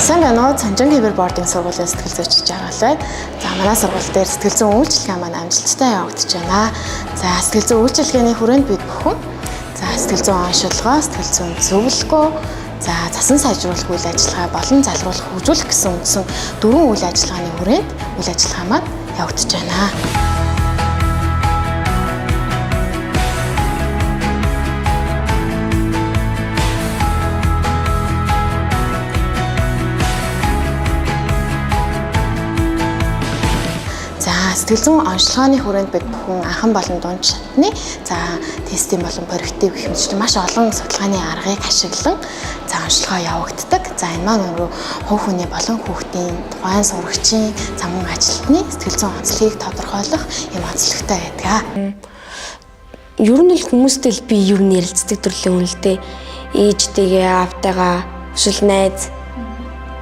Сайн байна уу? Цанжин хэвэр бординг сургуулийн сэтгэл зүйч Жаргал байна. За, манай сургууль дээр сэтгэл зүйн үйлчилгээ маань амжилттай явагдаж байна. За, сэтгэл зүйн үйлчилгээний хүрээнд бид бүхэн за сэтгэл зүйн оншилгоо, сэтгэл зүйн зөвлөгөө, за засан сайжруулах үйл ажиллагаа болон залруулах, хөгжүүлэх гэсэн үндсэн дөрвөн үйл ажиллагааны хүрээнд үйл ажиллагаа маань явагдаж байна. За, сэтгэл зүйн онцлогооны хүрээнд бид бүхэн анхан болон дунд шатны за тестийн болон корректив гэх мэт маш олон судалгааны аргыг ашиглан за онцлогоо явагддаг. За, энэ маань өөрөө хувь хүний болон хүүхдийн, тухайн сурагчийн, за мөн ажилтны сэтгэл зүйн онцлогийг тодорхойлох юм онцлогтой байдаг. Ер нь л хүмүүстэй л би ер нь ярилцдаг төрлийн хүн л дээ. Ээжтэйгээ, аавтайгаа, эсвэл найз.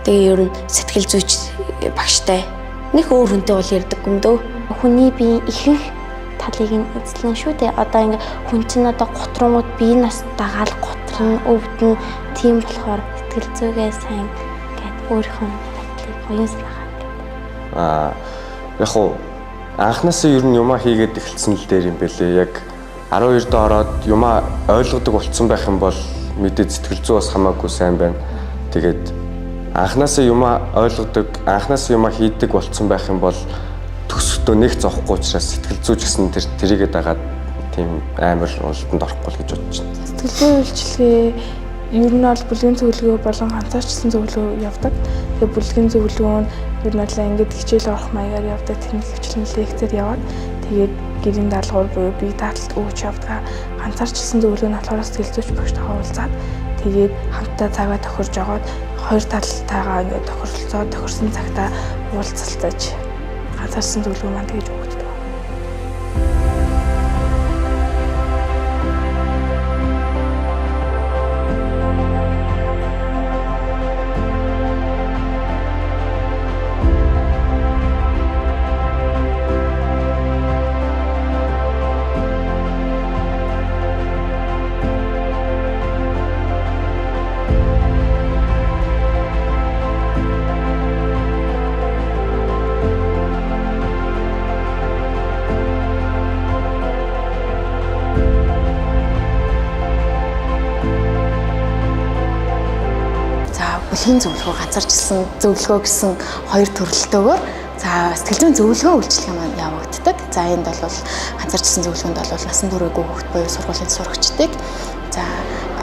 Тэгээ ер нь сэтгэл зүйч багштай. Нэг өөр хүнтэй бол ярьдаггүй юм дөө. Хүний биеийн ихэнх талыг нь эзлэн шүү дээ. Одоо ингээ хүн чинь одоо готруугууд бие нас дагаал готрон өвдөн, тийм болохоор сэтгэл зүйгээ сайн ингээд өөрийнхөө байдлыг оюун санаагаа ингээд. Яг уу анхнаасаа ер нь юмаа хийгээд эхэлсэн л дээр юм бэлээ. Яг 12-д ороод юмаа ойлгодог болцсон байх юм бол мэдээ сэтгэл зүй бас хамаагүй сайн байна. Тэгээд анхнаасаа юмаа ойлгодог, анхнаасаа юмаа хийдэг болцсон байх юм бол төгсөхдөө нэг зовхгүй учраас сэтгэл зүй ч гэсэн тэр тэрийгэ дагаад тийм амар уналтанд орохгүй л гэж бодож байна. Сэтгэл зүйн үйлчилгээ ер нь бол бүлгийн зөвлөгөө болон ганцаарчсан зөвлөгөө явдаг. Тэгээ бүлгийн зөвлөгөө нь ер нь бол ингээд хичээл орох маягаар явдаг. Тэр нь хвчлэн лекцээр яваад тэгээд гэрийн даалгавар буюу бие дааталд өгч явдаг. Ганцаарчсан зөвлөгөө нь болохоор сэтгэл зүйч багштайгаа уулзаад тэгээд хамтдаа цагаа тохирж агаад хоёр талтайгаа ингээд тохиролцоо тохирсон цагтаа уулзалтаж ганцаарчсан зөвлөгөө маань тэгж өгдөг. За, бүлгийн зөвлөгөө, ганцаарчилсан зөвлөгөө гэсэн хоёр төрөлтөөр за сэтгэл зүйн зөвлөгөө үйлчилгээ маань явагддаг. За, энд бол ганцаарчилсан зөвлөгөөнд бол насан туршаагүй хүүхд буюу сургуулийн сурагчдыг за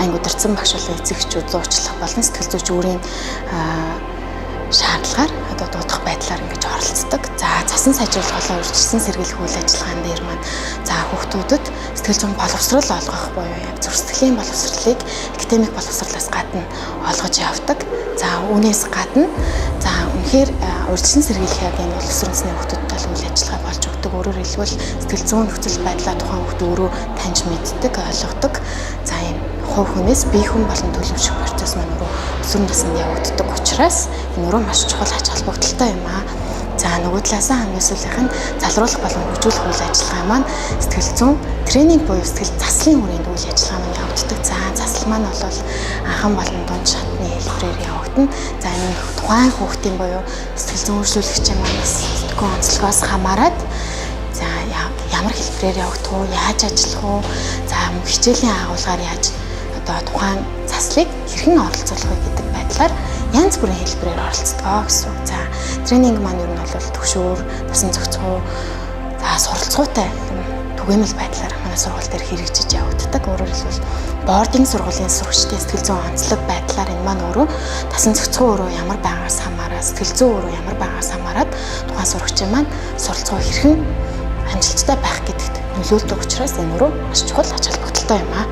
анги удирдсан багш болон эцэгчүүд зуучлах болон сэтгэл зүйч өөрийн шаардлагаар одоо дуудах байдлаар ингэж оролцдог. За, засан сайжруулах болон урьдчилан сэргийлэх үйл ажиллагаан дээр маань за хүүхдүүдэд сэтгэл зүйн боловсрол олгох буюу яг зүрх сэтгэлийн боловсролыг академик боловсролоос гадна олгож явдаг. За, үүнээс гадна за үнэхээр урьдчилан сэргийлэх яг энэ боловсрол үндэсний хүүхдүүдэд бол үйл ажиллагаа болж өгдөг. Өөрөөр хэлбэл сэтгэл зүйн нөхцөл байдлаа тухайн хүүхд өөрөө таньж мэддэг, ойлгодог. За, ийм хувь хүнээс бие хүн болон төлөвшөх процесс маань өөрөө өсвөр наснд явагддаг учраас энэ өөрөө маш чухал ач холбогдолтой юм аа. За, нөгөө талаасаа хамгийн сүүлийнх нь залруулах болон хөгжүүлэх үйл ажиллагаа маань сэтгэл зүйн тренинг буюу сэтгэл заслын хүрээнд үйл ажиллагаа маань явагддаг. За, засал маань бол анхан болон дунд шатны хэлбэрээр явагдана. За, энэ тухайн хүүхдийн буюу сэтгэл зүйн үйлчлүүлэгчийн маань бас сэтгүүн онцлогоос хамаарат за ямар хэлбэрээр явагдах уу, яаж ажиллах уу, за мөн хичээлийн агуулгаар яаж одоо тухайн заслыг хэрхэн оролцуулах вэ гэдэг байдлаар янз бүрийн хэлбэрээр оролцдог гэсэн үг. За, тренинг маань ер нь бол төгшөөр, насан зохицгүй, за суралцгуутай түгээмэл байдлаар манай сургууль дээр хэрэгжиж явагддаг. Өөрөөр хэлбэл бординг сургуулийн сурагчдын сэтгэл зүйн онцлог байдлаар энэ маань өөрөө тасан зохицгүй өөрөө ямар байгаас хамаарат, сэтгэл зүйн өөрөө ямар байгаас хамаарат тухайн сурагчийн маань суралцгуу хэрхэн амжилттай байх гэдэгт нөлөөлдөг учраас энэ өөрөө маш чухал ач холбогдолтой юм аа.